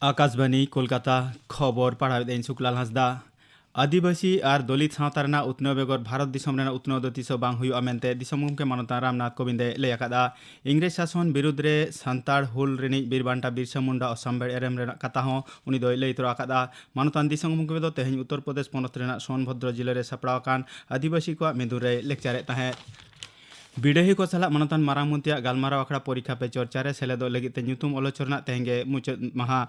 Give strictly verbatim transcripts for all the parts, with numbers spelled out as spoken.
ᱟᱠᱟᱥᱵᱟᱱᱤ ᱠᱳᱞᱠᱟᱛᱟ᱾ ᱠᱷᱚᱵᱚᱨ ᱯᱟᱲᱦᱟᱣᱮᱫ ᱟᱹᱧ ᱥᱩᱠᱞᱟᱞ ᱦᱟᱸᱥᱫᱟ᱾ ᱟᱹᱫᱤᱵᱟᱹᱥᱤ ᱟᱨ ᱫᱚᱞᱤᱛ ᱥᱟᱶᱛᱟ ᱨᱮᱱᱟᱜ ᱩᱛᱱᱟᱹᱣ ᱵᱮᱜᱚᱨ ᱵᱷᱟᱨᱚᱛ ᱫᱤᱥᱚᱢ ᱨᱮᱱᱟᱜ ᱩᱛᱱᱟᱹᱣ ᱫᱚ ᱛᱤᱥ ᱦᱚᱸ ᱵᱟᱝ ᱦᱩᱭᱩᱜᱼᱟ ᱢᱮᱱᱛᱮ ᱫᱤᱥᱚᱢ ᱜᱚᱢᱠᱮ ᱢᱟᱱᱚᱛᱟᱱ ᱨᱟᱢᱱᱟᱛᱷ ᱠᱳᱵᱤᱱᱫ ᱮ ᱞᱟᱹᱭ ᱟᱠᱟᱫᱼᱟ᱾ ᱤᱝᱨᱮᱡᱽ ᱥᱟᱥᱚᱱ ᱵᱤᱨᱩᱫᱽ ᱨᱮ ᱥᱟᱱᱛᱟᱲ ᱦᱩᱞ ᱨᱤᱱᱤᱡ ᱵᱤᱨ ᱵᱟᱱᱴᱟ ᱵᱤᱨᱥᱟ ᱢᱩᱱᱰᱟ ᱚᱥᱟᱢᱵᱷᱮᱲ ᱮᱨᱮᱢ ᱨᱮᱱᱟᱜ ᱠᱟᱛᱷᱟ ᱦᱚᱸ ᱩᱱᱤ ᱫᱚᱭ ᱞᱟᱹᱭ ᱛᱚᱨᱟ ᱟᱠᱟᱫᱼᱟ᱾ ᱢᱟᱱᱚᱛᱟᱱ ᱫᱤᱥᱚᱢ ᱜᱚᱢᱠᱮ ᱫᱚ ᱛᱮᱦᱮᱧ ᱩᱛᱛᱚᱨ ᱯᱨᱚᱫᱮᱥ ᱯᱚᱱᱚᱛ ᱨᱮᱱᱟᱜ ᱥᱳᱱᱵᱷᱚᱫᱨᱚ ᱡᱤᱞᱟᱹ ᱨᱮ ᱥᱟᱯᱲᱟᱣ ᱟᱠᱟᱱ ᱟᱹᱫᱤᱵᱟᱹᱥᱤ ᱠᱚᱣᱟᱜ ᱢᱤᱫᱩᱱ ᱨᱮᱭ ᱞᱮᱠᱪᱟᱨᱮᱫ ᱛᱟᱦᱮᱸᱫ᱾ ᱵᱤᱰᱟᱹᱦᱤ ᱠᱚ ᱥᱟᱞᱟᱜ ᱢᱟᱱᱚᱛᱟᱱ ᱢᱟᱨᱟᱝ ᱢᱚᱱᱛᱨᱤᱭᱟᱜ ᱜᱟᱞᱢᱟᱨᱟᱣ ᱟᱠᱷᱲᱟ ᱯᱚᱨᱤᱠᱠᱷᱟ ᱯᱮ ᱪᱚᱨᱪᱟ ᱨᱮ ᱥᱮᱞᱮᱫᱚᱜ ᱞᱟᱹᱜᱤᱫ ᱛᱮ ᱧᱩᱛᱩᱢ ᱚᱞ ᱦᱚᱪᱚ ᱨᱮᱱᱟᱜ ᱛᱮᱦᱮᱧ ᱜᱮ ᱢᱩᱪᱟᱹᱫ ᱢᱟᱦᱟ᱾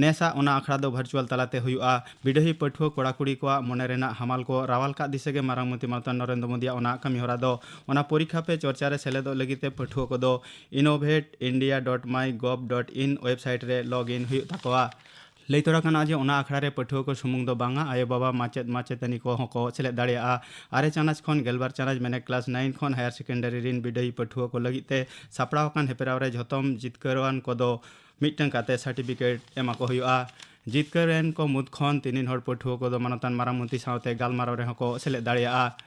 ᱱᱮᱥᱟᱜ ᱚᱱᱟ ᱟᱠᱷᱲᱟ ᱫᱚ ᱵᱷᱟᱨᱪᱩᱣᱟᱞ ᱛᱟᱞᱟᱛᱮ ᱦᱩᱭᱩᱜᱼᱟ᱾ ᱵᱤᱰᱟᱹᱦᱤ ᱯᱟᱹᱴᱷᱩᱣᱟᱹ ᱠᱚᱲᱟ ᱠᱩᱲᱤ ᱠᱚᱣᱟᱜ ᱢᱚᱱᱮ ᱨᱮᱱᱟᱜ ᱦᱟᱢᱟᱞ ᱠᱚ ᱨᱟᱣᱟᱞ ᱠᱟᱜ ᱫᱤᱥᱟᱹ ᱜᱮ ᱢᱟᱨᱟᱝ ᱢᱚᱱᱛᱨᱤ ᱢᱟᱱᱚᱛᱟᱱ ᱱᱚᱨᱮᱱᱫᱨᱚ ᱢᱳᱫᱤᱭᱟᱜ ᱚᱱᱟ ᱠᱟᱹᱢᱤ ᱦᱚᱨᱟ ᱫᱚ᱾ ᱚᱱᱟ ᱯᱚᱨᱤᱠᱠᱷᱟ ᱯᱮ ᱪᱚᱨᱪᱟ ᱨᱮ ᱥᱮᱞᱮᱫᱚᱜ ᱞᱟᱹᱜᱤᱫ ᱛᱮ ᱯᱟᱹᱴᱷᱩᱣᱟᱹ ᱠᱚᱫᱚ innovate india dot my gov dot in website ᱨᱮ log in ᱦᱩᱭᱩᱜ ᱛᱟᱠᱚᱣᱟ᱾ ᱞᱟᱹᱭ ᱛᱚᱨᱟ ᱠᱟᱱᱟ ᱡᱮ ᱚᱱᱟ ᱟᱠᱷᱲᱟ ᱨᱮ ᱯᱟᱹᱴᱷᱩᱣᱟᱹ ᱠᱚ ᱥᱩᱢᱩᱝ ᱫᱚ ᱵᱟᱝᱟ, ᱟᱭᱳ ᱵᱟᱵᱟ, ᱢᱟᱪᱮᱫ ᱢᱟᱪᱮᱛᱟᱹᱱᱤ ᱠᱚᱦᱚᱸ ᱠᱚ ᱥᱮᱞᱮᱫ ᱫᱟᱲᱮᱭᱟᱜᱼᱟ᱾ ᱟᱨᱮ ᱪᱟᱱᱟᱪ ᱠᱷᱚᱱ ᱜᱮᱞᱵᱟᱨ ᱪᱟᱱᱟᱪ, ᱢᱮᱱᱮᱠ ᱠᱞᱟᱥ ᱱᱟᱭᱤᱱ ᱠᱷᱚᱱ ᱦᱟᱭᱟᱨ ᱥᱮᱠᱮᱱᱰᱟᱨᱤ ᱨᱤᱱ ᱵᱤᱰᱟᱹᱣᱤ ᱯᱟᱹᱴᱷᱩᱣᱟᱹ ᱠᱚ ᱞᱟᱹᱜᱤᱫ ᱛᱮ ᱥᱟᱯᱲᱟᱣ ᱟᱠᱟᱱ ᱦᱮᱯᱨᱟᱣ ᱨᱮ ᱡᱷᱚᱛᱚᱢ ᱡᱤᱛᱠᱟᱹᱨᱣᱟᱱ ᱠᱚᱫᱚ ᱢᱤᱫᱴᱟᱝ ᱠᱟᱛᱮ ᱥᱟᱨᱴᱤᱯᱷᱤᱠᱮᱴ ᱮᱢᱟ ᱠᱚ ᱦᱩᱭᱩᱜᱼᱟ᱾ ᱡᱤᱛᱠᱟᱹᱨ ᱮᱱ ᱠᱚ ᱢᱩᱫᱽ ᱠᱷᱚᱱ ᱛᱤᱱᱤᱱ ᱦᱚᱲ ᱯᱟᱹᱴᱷᱩᱣᱟᱹ ᱠᱚᱫᱚ ᱢᱟᱱᱚᱛᱟᱱ ᱢᱟᱨᱟᱝ ᱢᱚᱱᱛᱨᱤ ᱥᱟᱶᱛᱮ ᱜᱟᱞᱢᱟᱨᱟᱣ ᱨᱮᱦᱚᱸ ᱠᱚ ᱥᱮᱞᱮᱫ ᱫᱟᱲᱮᱭᱟᱜᱼᱟ᱾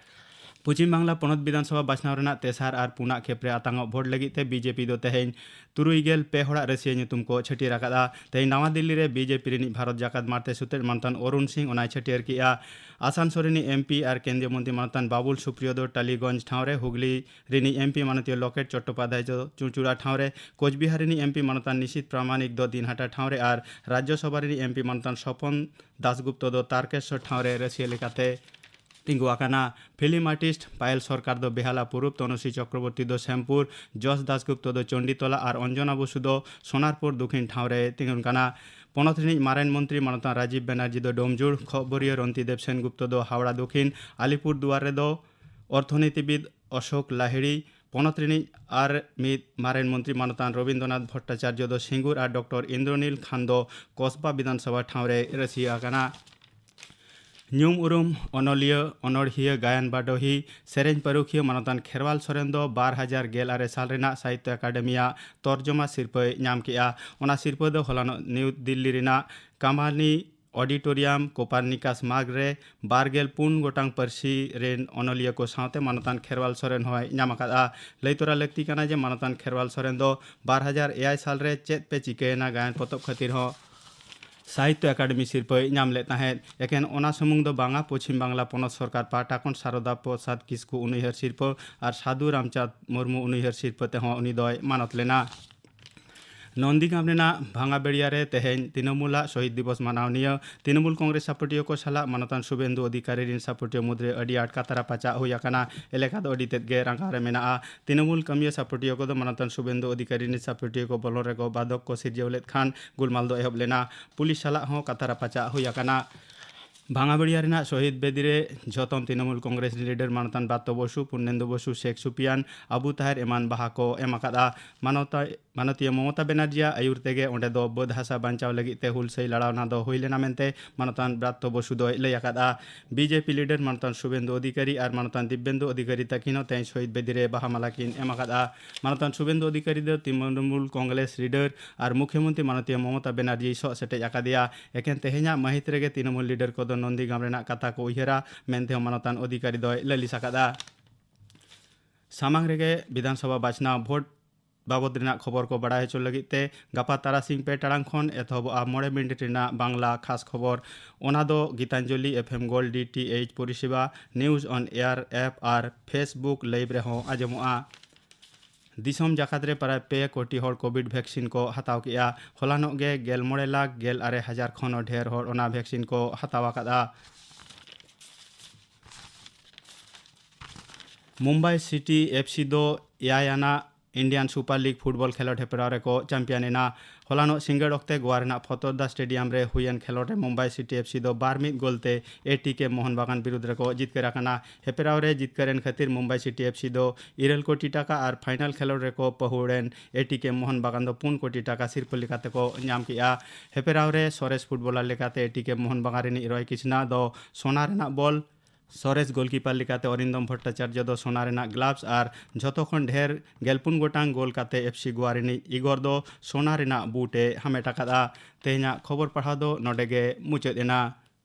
ᱯᱚᱪᱷᱤᱢ ᱵᱟᱝᱞᱟ ᱯᱚᱱᱚᱛ ᱵᱤᱫᱷᱟᱱ ᱥᱚᱵᱷᱟ ᱵᱟᱪᱷᱱᱟᱣ ᱨᱮᱱᱟᱜ ᱛᱮᱥᱟᱨ ᱟᱨ ᱯᱩᱱᱟᱜ ᱠᱷᱮᱯ ᱨᱮ ᱟᱛᱟᱝᱚᱜ ᱵᱷᱳᱴ ᱞᱟᱹᱜᱤᱫ ᱛᱮ ᱵᱤᱡᱮᱯᱤ ᱫᱚ ᱛᱮᱦᱮᱧ ᱛᱩᱨᱩᱭ ᱜᱮᱞ ᱯᱮ ᱦᱚᱲᱟᱜ ᱨᱟᱹᱥᱤᱭᱟᱹ ᱧᱩᱛᱩᱢ ᱠᱚ ᱪᱷᱟᱹᱴᱭᱟᱹᱨ ᱟᱠᱟᱫᱼᱟ᱾ ᱛᱮᱦᱮᱧ ᱱᱟᱣᱟ ᱫᱤᱞᱞᱤ ᱨᱮ ᱵᱤᱡᱮᱯᱤ ᱨᱤᱱᱤᱡ ᱵᱷᱟᱨᱚᱛ ᱡᱟᱠᱟᱛ ᱢᱟᱨᱛᱮ ᱥᱩᱛᱨᱮᱫ ᱢᱟᱱᱚᱛᱟᱱ ᱚᱨᱩᱱ ᱥᱤᱝ ᱚᱱᱟᱭ ᱪᱷᱟᱹᱴᱭᱟᱹᱨ ᱠᱮᱫᱼᱟ᱾ ᱟᱥᱟᱱᱥᱳᱞ ᱨᱤᱱᱤᱡ ᱮᱢᱯᱤ ᱟᱨ ᱠᱮᱱᱫᱨᱤᱭᱚ ᱢᱚᱱᱛᱨᱤ ᱢᱟᱱᱚᱛᱟᱱ ᱵᱟᱵᱩᱞ ᱥᱩᱯᱨᱤᱭᱚ ᱫᱚ ᱴᱟᱞᱤᱜᱚᱸᱡᱽ ᱴᱷᱟᱶ ᱨᱮ, ᱦᱩᱜᱽᱞᱤ ᱨᱤᱱᱤᱡ ᱮᱢᱯᱤ ᱢᱟᱱᱚᱛᱤᱭᱚ ᱞᱚᱠᱮᱴ ᱪᱚᱴᱴᱳᱯᱟᱫᱷᱭᱟᱭ ᱫᱚ ᱪᱩᱸᱪᱩᱲᱟ ᱴᱷᱟᱶ ᱨᱮ, ᱠᱳᱪᱵᱤᱦᱟᱨ ᱨᱤᱱᱤᱡ ᱮᱢᱯᱤ ᱢᱟᱱᱚᱛᱟᱱ ᱱᱤᱥᱤᱛ ᱯᱨᱟᱢᱟᱱᱤᱠ ᱫᱚ ᱫᱤᱱᱦᱟᱴᱟ ᱴᱷᱟᱶ ᱨᱮ ᱟᱨ ᱨᱟᱡᱽᱭᱚᱥᱚᱵᱷᱟ ᱨᱤᱱᱤᱡ ᱮᱢᱯᱤ ᱢᱟᱱᱚᱛᱟᱱ ᱥᱚᱯᱚᱱ ᱫᱟᱥᱜᱩᱯᱛᱚ ᱫᱚ ᱛᱟᱨᱠᱮᱥᱥᱚᱨ ᱴᱷᱟᱶ ᱨᱮ ᱨᱟᱹᱥᱤᱭᱟᱹ ᱞᱮᱠᱟᱛᱮ ᱛᱤᱸᱜᱩ ᱟᱠᱟᱱᱟ᱾ ᱯᱷᱤᱞᱢ ᱟᱨᱴᱤᱥᱴ ᱯᱟᱭᱮᱞ ᱥᱚᱨᱠᱟᱨ ᱫᱚ ᱵᱮᱦᱟᱞᱟ ᱯᱩᱨᱩᱵ, ᱛᱚᱱᱩᱥᱨᱤ ᱪᱚᱠᱨᱚᱵᱚᱨᱛᱤ ᱫᱚ ᱥᱮᱢᱯᱩᱨ, ᱡᱚᱥ ᱫᱟᱥᱜᱩᱯᱛᱚ ᱫᱚ ᱪᱚᱱᱰᱤᱛᱚᱞᱟ ᱟᱨ ᱚᱧᱡᱚᱱᱟ ᱵᱚᱥᱩ ᱫᱚ ᱥᱳᱱᱟᱨᱯᱩᱨ ᱫᱚᱠᱷᱤᱱ ᱴᱷᱟᱶ ᱨᱮ ᱛᱤᱸᱜᱩᱱ ᱠᱟᱱᱟ᱾ ᱯᱚᱱᱚᱛ ᱨᱤᱱᱤᱡ ᱢᱟᱨᱮᱱ ᱢᱚᱱᱛᱨᱤ ᱢᱟᱱᱚᱛᱟᱱ ᱨᱟᱡᱤᱵᱽ ᱵᱮᱱᱟᱨᱡᱤ ᱫᱚ ᱰᱳᱢᱡᱩᱲ, ᱠᱷᱚᱵᱚᱨᱤᱭᱟᱹ ᱨᱚᱱᱛᱤ ᱫᱮᱵ ᱥᱮᱱᱜᱩᱯᱛᱚ ᱫᱚ ᱦᱟᱣᱲᱟ ᱫᱚᱠᱷᱤᱱ, ᱟᱞᱤᱯᱩᱨ ᱫᱩᱣᱟᱨ ᱨᱮᱫᱚ ᱚᱨᱛᱷᱚᱱᱤᱛᱤᱵᱤᱫ ᱚᱥᱳᱠ ᱞᱟᱦᱤᱲᱤ, ᱯᱚᱱᱚᱛ ᱨᱤᱱᱤᱡ ᱟᱨ ᱢᱤᱫ ᱢᱟᱨᱮᱱ ᱢᱚᱱᱛᱨᱤ ᱢᱟᱱᱚᱛᱟᱱ ᱨᱚᱵᱤᱱᱫᱨᱚᱱᱟᱛᱷ ᱵᱷᱚᱴᱴᱟᱪᱟᱨᱡᱚ ᱫᱚ ᱥᱤᱝᱜᱩᱨ ᱟᱨ ᱰᱚᱠᱴᱚᱨ ᱤᱱᱫᱨᱚᱱᱤᱞ ᱠᱷᱟᱱ ᱫᱚ ᱠᱚᱥᱵᱟ ᱵᱤᱫᱷᱟᱱ ᱥᱚᱵᱷᱟ ᱴᱷᱟᱶ ᱨᱮᱭ ᱨᱟᱹᱥᱤᱭᱟᱹ ᱟᱠᱟᱱᱟ᱾ ᱧᱩᱢ ᱩᱨᱩᱢ ᱚᱱᱚᱞᱤᱭᱟᱹ, ᱚᱱᱚᱲᱦᱤᱭᱟᱹ, ᱜᱟᱭᱟᱱ ᱵᱟᱰᱚᱦᱤ, ᱥᱮᱨᱮᱧ ᱯᱟᱹᱨᱩᱠᱷᱤᱭᱟᱹ ᱢᱟᱱᱚᱛᱟᱱ ᱠᱷᱮᱨᱣᱟᱞ ᱥᱚᱨᱮᱱ ᱫᱚ ᱵᱟᱨ ᱦᱟᱡᱟᱨ ᱜᱮᱞ ᱟᱨᱮ ᱥᱟᱞ ᱨᱮᱱᱟᱜ ᱥᱟᱦᱤᱛᱛᱚ ᱮᱠᱟᱰᱮᱢᱤᱭᱟᱜ ᱛᱚᱨᱡᱚᱢᱟ ᱥᱤᱨᱯᱟᱹᱭ ᱧᱟᱢ ᱠᱮᱫᱼᱟ᱾ ᱚᱱᱟ ᱥᱤᱨᱯᱟᱹ ᱫᱚ ᱦᱚᱞᱟᱱᱚᱜ ᱱᱤᱣ ᱫᱤᱞᱞᱤ ᱨᱮᱱᱟᱜ ᱠᱟᱢᱟᱱᱤ ᱚᱰᱤᱴᱳᱨᱤᱭᱟᱢ ᱠᱳᱯᱟᱨᱱᱤᱠᱟᱥ ᱢᱟᱨᱜᱽ ᱨᱮ ᱵᱟᱨ ᱜᱮᱞ ᱯᱩᱱ ᱜᱚᱴᱟᱝ ᱯᱟᱹᱨᱥᱤ ᱨᱮᱱ ᱚᱱᱚᱞᱤᱭᱟᱹ ᱠᱚ ᱥᱟᱶᱛᱮ ᱢᱟᱱᱚᱛᱟᱱ ᱠᱷᱮᱨᱣᱟᱞ ᱥᱚᱨᱮᱱ ᱦᱚᱸᱭ ᱧᱟᱢ ᱟᱠᱟᱫᱼᱟ᱾ ᱞᱟᱹᱭ ᱛᱚᱨᱟ ᱞᱟᱹᱠᱛᱤ ᱠᱟᱱᱟ ᱡᱮ ᱢᱟᱱᱚᱛᱟᱱ ᱠᱷᱮᱨᱣᱟᱞ ᱥᱚᱨᱮᱱ ᱫᱚ ᱵᱟᱨ ᱦᱟᱡᱟᱨ ᱮᱭᱟᱭ ᱥᱟᱞ ᱨᱮ ᱪᱮᱫ ᱯᱮ ᱪᱤᱠᱟᱹᱭᱮᱱᱟ ᱜᱟᱭᱟᱱ ᱯᱚᱛᱚᱵ ᱠᱷᱟᱹᱛᱤᱨ ᱦᱚᱸ ᱥᱟᱦᱤᱛᱛᱚ ᱮᱠᱟᱰᱮᱢᱤ ᱥᱤᱨᱯᱟᱹᱭ ᱧᱟᱢ ᱞᱮᱫ ᱛᱟᱦᱮᱸᱫ᱾ ᱮᱠᱮᱱ ᱚᱱᱟ ᱥᱩᱢᱩᱝ ᱫᱚ ᱵᱟᱝᱟ, ᱯᱚᱪᱷᱤᱢ ᱵᱟᱝᱞᱟ ᱯᱚᱱᱚᱛ ᱥᱚᱨᱠᱟᱨ ᱯᱟᱦᱴᱟ ᱠᱷᱚᱱ ᱥᱟᱨᱚᱫᱟ ᱯᱨᱚᱥᱟᱫᱽ ᱠᱤᱥᱠᱩ ᱩᱱᱩᱭᱦᱟᱹᱨ ᱥᱤᱨᱯᱟᱹ ᱟᱨ ᱥᱟᱹᱫᱷᱩ ᱨᱟᱢᱪᱟᱸᱫᱽ ᱢᱩᱨᱢᱩ ᱩᱱᱩᱭᱦᱟᱹᱨ ᱥᱤᱨᱯᱟᱹ ᱛᱮᱦᱚᱸ ᱩᱱᱤ ᱫᱚᱭ ᱢᱟᱱᱚᱛ ᱞᱮᱱᱟ᱾ ᱱᱚᱱᱫᱤᱜᱟᱢ ᱨᱮᱱᱟᱜ ᱵᱷᱟᱝᱟᱵᱮᱲᱤᱭᱟ ᱨᱮ ᱛᱮᱦᱮᱧ ᱛᱤᱱᱟᱢᱩᱞᱟᱜ ᱥᱚᱦᱤᱫ ᱫᱤᱵᱚᱥ ᱢᱟᱱᱟᱣ ᱱᱤᱭᱟᱹ ᱛᱤᱱᱟᱢᱩᱞ ᱠᱚᱝᱜᱨᱮᱥ ᱥᱟᱯᱚᱴᱤᱭᱟᱹ ᱠᱚ ᱥᱟᱞᱟᱜ ᱢᱟᱱᱚᱛᱟᱱ ᱥᱩᱵᱮᱱᱫᱩ ᱚᱫᱷᱤᱠᱟᱨᱤ ᱨᱤᱱ ᱥᱟᱯᱚᱴᱤᱭᱟᱹ ᱢᱩᱫᱽᱨᱮ ᱟᱹᱰᱤ ᱟᱸᱴ ᱠᱟᱛᱟᱨᱟ ᱯᱟᱪᱟᱜ ᱦᱩᱭ ᱟᱠᱟᱱᱟ᱾ ᱮᱞᱟᱠᱟ ᱫᱚ ᱟᱹᱰᱤ ᱛᱮᱫ ᱜᱮ ᱨᱟᱸᱜᱟᱣ ᱨᱮ ᱢᱮᱱᱟᱜᱼᱟ᱾ ᱛᱤᱱᱟᱢᱩᱞ ᱠᱟᱹᱢᱤᱭᱟᱹ ᱥᱟᱯᱚᱴᱤᱭᱟᱹ ᱠᱚᱫᱚ ᱢᱟᱱᱚᱛᱟᱱ ᱥᱩᱵᱮᱱᱫᱩ ᱚᱫᱷᱤᱠᱟᱨᱤ ᱨᱤᱱ ᱥᱟᱯᱚᱴᱤᱭᱟᱹ ᱠᱚ ᱵᱚᱞᱚᱱ ᱨᱮᱠᱚ ᱵᱟᱫᱷᱚᱠ ᱠᱚ ᱥᱤᱨᱡᱟᱹᱣ ᱞᱮᱫ ᱠᱷᱟᱱ ᱜᱩᱞᱢᱟᱞ ᱫᱚ ᱮᱦᱚᱵ ᱞᱮᱱᱟ᱾ ᱯᱩᱞᱤᱥ ᱥᱟᱞᱟᱜ ᱦᱚᱸ ᱠᱟᱛᱟᱨᱟ ᱯᱟᱪᱟᱜ ᱦᱩᱭ ᱟᱠᱟᱱᱟ᱾ ᱵᱷᱟᱝᱟᱵᱮᱲᱤᱭᱟ ᱨᱮᱱᱟᱜ ᱥᱚᱦᱤᱫ ᱵᱮᱫᱤ ᱨᱮ ᱡᱷᱚᱛᱚᱢ ᱛᱤᱱᱟᱢᱩᱞ ᱠᱚᱝᱜᱨᱮᱥ ᱨᱤᱱ ᱞᱤᱰᱟᱨ ᱢᱟᱱᱚᱛᱟᱱ ᱵᱨᱟᱛᱛᱚ ᱵᱚᱥᱩ, ᱯᱩᱨᱱᱮᱱᱫᱩ ᱵᱚᱥᱩ, ᱥᱮᱠ ᱥᱩᱯᱤᱭᱟᱱ, ᱟᱵᱩ ᱛᱟᱦᱮᱨ ᱮᱢᱟᱱ ᱵᱟᱦᱟ ᱠᱚ ᱮᱢ ᱟᱠᱟᱫᱼᱟ᱾ ᱢᱟᱱᱚᱛᱟ-, ᱢᱟᱱᱚᱛᱤᱭᱟᱹ ᱢᱚᱢᱚᱛᱟ ᱵᱮᱱᱟᱨᱡᱤᱭᱟᱜ ᱟᱹᱭᱩᱨ ᱛᱮᱜᱮ ᱚᱸᱰᱮ ᱫᱚ ᱵᱟᱹᱫᱽ ᱦᱟᱥᱟ ᱵᱟᱧᱪᱟᱣ ᱞᱟᱹᱜᱤᱫ ᱛᱮ ᱦᱩᱞᱥᱟᱹᱭ ᱞᱟᱲᱟᱣᱱᱟ ᱫᱚ ᱦᱩᱭ ᱞᱮᱱᱟ ᱢᱮᱱᱛᱮ ᱢᱟᱱᱚᱛᱟᱱ ᱵᱨᱟᱛᱛᱚ ᱵᱚᱥᱩ ᱫᱚᱭ ᱞᱟᱹᱭ ᱟᱠᱟᱫᱼᱟ᱾ ᱵᱤᱡᱮᱯᱤ ᱞᱤᱰᱟᱨ ᱢᱟᱱᱚᱛᱟᱱ ᱥᱩᱵᱮᱱᱫᱩ ᱚᱫᱷᱤᱠᱟᱨᱤ ᱟᱨ ᱢᱟᱱᱚᱛᱟᱱ ᱫᱤᱵᱽᱵᱮᱱᱫᱩ ᱚᱫᱷᱤᱠᱟᱨᱤ ᱛᱟᱹᱠᱤᱱ ᱦᱚᱸ ᱛᱮᱦᱮᱧ ᱥᱚᱦᱤᱫ ᱵᱮᱫᱤ ᱨᱮ ᱵᱟᱦᱟ ᱢᱟᱞᱟ ᱠᱤᱱ ᱮᱢ ᱟᱠᱟᱫᱼᱟ᱾ ᱢᱟᱱᱚᱛᱟᱱ ᱥᱩᱵᱮᱱᱫᱩ ᱚᱫᱷᱤᱠᱟᱨᱤ ᱫᱚ ᱛᱨᱤᱱᱚᱢᱩᱞ ᱠᱚᱝᱜᱨᱮᱥ ᱞᱤᱰᱟᱨ ᱟᱨ ᱢᱩᱠᱷᱭᱚᱢᱚᱱᱛᱨᱤ ᱢᱟᱱᱚᱛᱤᱭᱟᱹ ᱢᱚᱢᱚᱛᱟ ᱵᱮᱱᱟᱨᱡᱤᱭ ᱥᱚᱜ ᱥᱮᱴᱮᱡ ᱟᱠᱟᱫᱮᱭᱟ᱾ ᱮᱠᱮᱱ ᱛᱮᱦᱮᱧᱟᱜ ᱢᱟᱹᱦᱤᱛ ᱨᱮᱜᱮ ᱛᱨᱤᱱᱚᱢᱩᱞ ᱞᱤᱰᱟᱨ ᱠᱚᱫᱚ ᱱᱚᱱᱫᱤᱜᱟᱢ ᱨᱮᱱᱟᱜ ᱠᱟᱛᱷᱟ ᱠᱚ ᱩᱭᱦᱟᱹᱨᱟ ᱢᱮᱱᱛᱮ ᱦᱚᱸ ᱢᱟᱱᱚᱛᱟᱱ ᱚᱫᱷᱤᱠᱟᱨᱤ ᱫᱚᱭ ᱞᱟᱹᱞᱤᱥ ᱟᱠᱟᱫᱼᱟ᱾ ᱥᱟᱢᱟᱝ ᱨᱮᱜᱮ ᱵᱤᱫᱷᱟᱱᱥᱚᱵᱷᱟ ᱵᱟᱪᱷᱱᱟᱣ ᱵᱷᱳᱴ ᱵᱟᱵᱚᱫ ᱨᱮᱱᱟᱜ ᱠᱷᱚᱵᱚᱨ ᱠᱚ ᱵᱟᱲᱟᱭ ᱦᱚᱪᱚ ᱞᱟᱹᱜᱤᱫ ᱛᱮ ᱜᱟᱯᱟ ᱛᱟᱨᱟᱥᱤᱧ ᱯᱮ ᱴᱟᱲᱟᱝ ᱠᱷᱚᱱ ᱮᱛᱚᱦᱚᱵᱚᱜᱼᱟ ᱢᱚᱬᱮ ᱢᱤᱱᱤᱴ ᱨᱮᱱᱟᱜ ᱵᱟᱝᱞᱟ ᱠᱷᱟᱥ ᱠᱷᱚᱵᱚᱨ᱾ ᱚᱱᱟ ᱫᱚ Gitanjali F M gold D T H ᱯᱚᱨᱤᱥᱮᱵᱟ, ᱱᱤᱭᱩᱡᱽ ᱚᱱ ᱮᱭᱟᱨ ᱮᱯ ᱟᱨ ᱯᱷᱮᱥᱵᱩᱠ ᱞᱟᱭᱤᱵᱷ ᱨᱮᱦᱚᱸ ᱟᱸᱡᱚᱢᱚᱜᱼᱟ᱾ ᱫᱤᱥᱚᱢ ᱡᱟᱠᱟᱛ ᱨᱮ ᱯᱨᱟᱭ ᱯᱮ ᱠᱳᱴᱤ ᱦᱚᱲ ᱠᱳᱵᱷᱤᱰ ᱵᱷᱮᱠᱥᱤᱱ ᱠᱚ ᱦᱟᱛᱟᱣ ᱠᱮᱫᱼᱟ᱾ ᱦᱚᱞᱟᱱᱚᱜ ᱜᱮ ᱜᱮᱞ ᱢᱚᱬᱮ ᱞᱟᱠᱷ ᱜᱮᱞ ᱟᱨᱮ ᱦᱟᱡᱟᱨ ᱠᱷᱚᱱ ᱦᱚᱸ ᱰᱷᱮᱨ ᱦᱚᱲ ᱚᱱᱟ ᱵᱷᱮᱠᱥᱤᱱ ᱠᱚ ᱦᱟᱛᱟᱣ ᱟᱠᱟᱫᱼᱟ᱾ ᱢᱩᱢᱵᱟᱭ ᱥᱤᱴᱤ ᱮᱯᱷ ᱥᱤ ᱫᱚ ᱮᱭᱟᱭ ᱟᱱᱟᱜ ᱤᱱᱰᱤᱭᱟᱱ ᱥᱩᱯᱟᱨ ᱞᱤᱜᱽ ᱯᱷᱩᱴᱵᱚᱞ ᱠᱷᱮᱞᱳᱰ ᱦᱮᱯᱨᱟᱣ ᱨᱮᱠᱚ ᱪᱟᱢᱯᱤᱭᱟᱱ ᱮᱱᱟ᱾ ᱦᱚᱞᱟᱱᱚᱜ ᱥᱤᱸᱜᱟᱹᱲ ᱚᱠᱛᱮ ᱜᱳᱣᱟ ᱨᱮᱱᱟᱜ ᱯᱷᱚᱛᱚᱨᱫᱟ ᱥᱴᱮᱰᱤᱭᱟᱢ ᱨᱮ ᱦᱩᱭᱮᱱ ᱠᱷᱮᱞᱳᱰ ᱨᱮ ᱢᱩᱢᱵᱟᱭ ᱥᱤᱴᱤ ᱮᱯᱷ ᱥᱤ ᱫᱚ ᱵᱟᱨ ᱢᱤᱫ ᱜᱳᱞ ᱛᱮ ᱮ ᱴᱤ ᱠᱮ ᱢᱳᱦᱚᱱ ᱵᱟᱜᱟᱱ ᱵᱤᱨᱩᱫᱽ ᱨᱮᱠᱚ ᱡᱤᱛᱠᱟᱹᱨ ᱟᱠᱟᱱᱟ᱾ ᱦᱮᱯᱨᱟᱣ ᱨᱮ ᱡᱤᱛᱠᱟᱹᱨ ᱮᱱ ᱠᱷᱟᱹᱛᱤᱨ ᱢᱩᱢᱵᱟᱭ ᱥᱤᱴᱤ ᱮᱯᱷ ᱥᱤ ᱫᱚ ᱤᱨᱟᱹᱞ ᱠᱳᱴᱤ ᱴᱟᱠᱟ ᱟᱨ ᱯᱷᱟᱭᱱᱟᱞ ᱠᱷᱮᱞᱳᱰ ᱨᱮᱠᱚ ᱯᱟᱹᱦᱩᱲ ᱮᱱ ᱮ ᱴᱤ ᱠᱮ ᱢᱳᱦᱚᱱ ᱵᱟᱜᱟᱱ ᱫᱚ ᱯᱩᱱ ᱠᱳᱴᱤ ᱴᱟᱠᱟ ᱥᱤᱨᱯᱟᱹ ᱞᱮᱠᱟᱛᱮ ᱠᱚ ᱧᱟᱢ ᱠᱮᱫᱼᱟ᱾ ᱦᱮᱯᱨᱟᱣ ᱨᱮ ᱥᱚᱨᱮᱥ ᱯᱷᱩᱴᱵᱚᱞᱟᱨ ᱞᱮᱠᱟᱛᱮ ᱮ ᱴᱤ ᱠᱮ ᱢᱳᱦᱚᱱ ᱵᱟᱜᱟᱱ ᱨᱤᱱᱤᱡ ᱨᱚᱭ ᱠᱨᱤᱥᱱᱟ ᱫᱚ ᱥᱳᱱᱟ ᱨᱮᱱᱟᱜ ᱵᱚᱞ, ᱥᱚᱨᱮᱥ ᱜᱳᱞᱠᱤᱯᱟᱨ ᱞᱮᱠᱟᱛᱮ ᱚᱨᱤᱱᱫᱚᱢ ᱵᱷᱚᱴᱴᱟᱪᱟᱨᱡᱚ ᱫᱚ ᱥᱳᱱᱟ ᱨᱮᱱᱟᱜ ᱜᱞᱟᱵᱷᱥ ᱟᱨ ᱡᱷᱚᱛᱚ ᱠᱷᱚᱱ ᱰᱷᱮᱨ ᱜᱮᱞᱯᱩᱱ ᱜᱚᱴᱟᱝ ᱜᱳᱞ ᱠᱟᱛᱮ ᱮᱯᱷ ᱥᱤ ᱜᱳᱣᱟ ᱨᱤᱱᱤᱡ ᱤᱜᱚᱨ ᱫᱚ ᱥᱳᱱᱟ ᱨᱮᱱᱟᱜ ᱵᱩᱴ ᱮ ᱦᱟᱢᱮᱴ ᱟᱠᱟᱫᱼᱟ᱾ ᱛᱮᱦᱮᱧᱟᱜ ᱠᱷᱚᱵᱚᱨ ᱯᱟᱲᱦᱟᱣ ᱫᱚ ᱱᱚᱰᱮ ᱜᱮ ᱢᱩᱪᱟᱹᱫ ᱮᱱᱟ᱾